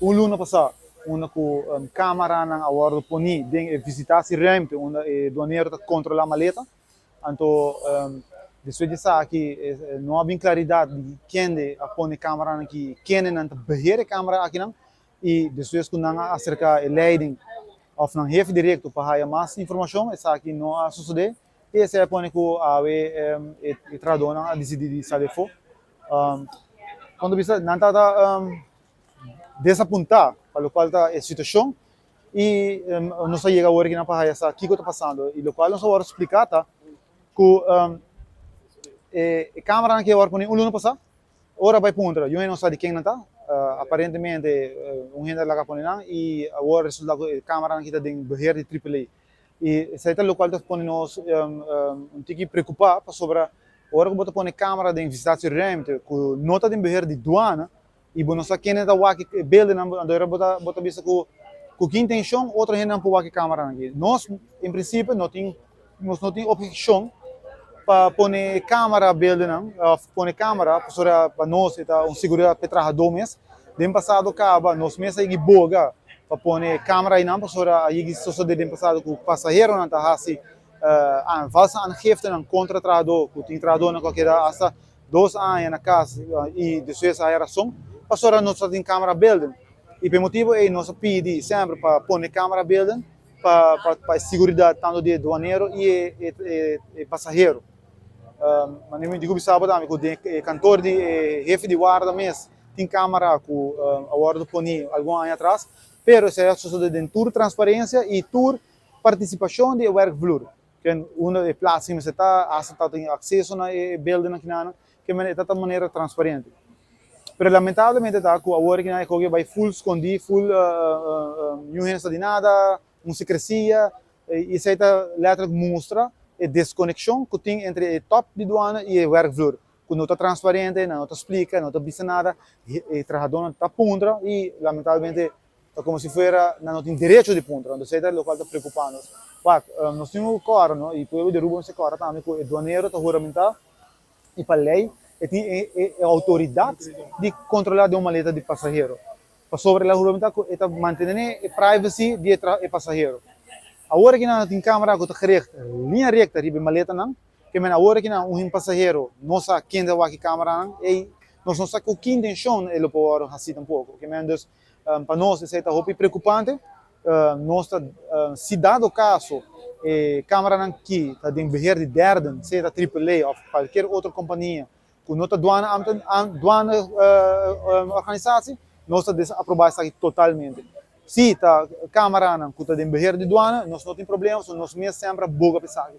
Un luna pasá, unda ku kameranan a wòrdu poní den e visitatieruimte unda e duanero ta kontrolá maleta. Anto despues di esaki no a bin klaridat di kende a pone e kameranan aki, kendenan ta beheer e kamera akinan i despues ku nan a aserká e leiding òf nan hefe direkto pa haya mas informashon esaki no a sosodé i esei a pone ku awe e trahadónan a disidí di sali afó. Kon ta bisa nan tabata desapuntá pa lokual ta e situashon i nos a yega awor akinan pa haya sa kiko ta pasando i lokual nos a wòrdu spliká ta ku e kameranan ke a wòrdu pone un luna pasá ora bai puntra yu hende no sa di ken nan ta aparentemente un hende a laga pone nan i awor resulta ku e kameranan aki ta den beheer di Triple A i esei ta lokual ta pone nos un tiki preokupá pasobra ora ku bo ta pone kamera den visitatieruimte ku no ta den beheer di duana i bo no sa kende ta wak e beeldennan, anto ora bo ta bisa ku ku ki intenshon otro hendenan por wak e kameranan aki. Nos en prinsipio no tin nos no tin objekshon pa pone kamera beeldennan òf pone kamera pasobra pa nos e ta un seguridat pa e trahadó mes. Den pasado kaba nos mes a yegi boga pa pone kamera einan pasobra a yegi sosodé den pasado ku pasaheronan ta hasi valse aangiftenan kontra trahadó ku tin trahadónan ku a keda asta 2 aña na kas i despues a haya rason pasobra nos ta tin camera beelden i pa e motibu ei nos a pidi semper pa pone camera beelden pa e seguridat tantu di e duanero i e pasahero. Manera mi di ku bisa bo tambe ku den e kantor di e hefe di warda mes tin camera ku a wòrdu poni algun aña atras pero esei a sosode den tur transparensia i tur partisipashon di e werkvloer. Ken unda e plaatsing mester ta, hasta ta tin acceso na e beeldennan kinanan, ke manera e ta ta manera transparente. Pero lamentablemente ta cu awor kinan e koki a bay full scondi, full niun hende sa di nada, un secrecia, y esey ta letterlijk mustra e desconexion cu tin entre e top di duana y e werkvloer, cu no ta transparente, nan no ta splica, no ta bisa nada, e trahadornan ta puntra y lamentablemente ta como si fuera nan no tin derecho di puntra, entonces esey ta locual ta preocupa nos. Wak, nos tin un cora, no, y pueblo di Aruba mester cora tambe cu e duanero ta huramenta y pa ley e tin e autoridad di controla den un maleta di pasahero, pasobra el a huramenta cu e ta mantene e privacy di e pasahero. Awor aki nan tin camera cu ta gericht linea recta riba e maletanan. Ke men awor aki nan un pasahero no sa ken ta wak e cameranan ey nos no sa cu ki intencion e lo por worde haci tampoco. Ke men dus pa nos esey ta hopi preocupante. Nos ta si dado caso e cameranan ki ta den beheer di derden, sea ta Triple A of cualkier otro compania cu no ta douane douane organisatie, nos ta desaproba esaki totalmente. Si ta cameranan cu ta den beheer di douane, nos no tin problema, so nos mes semper a boga pa esaki.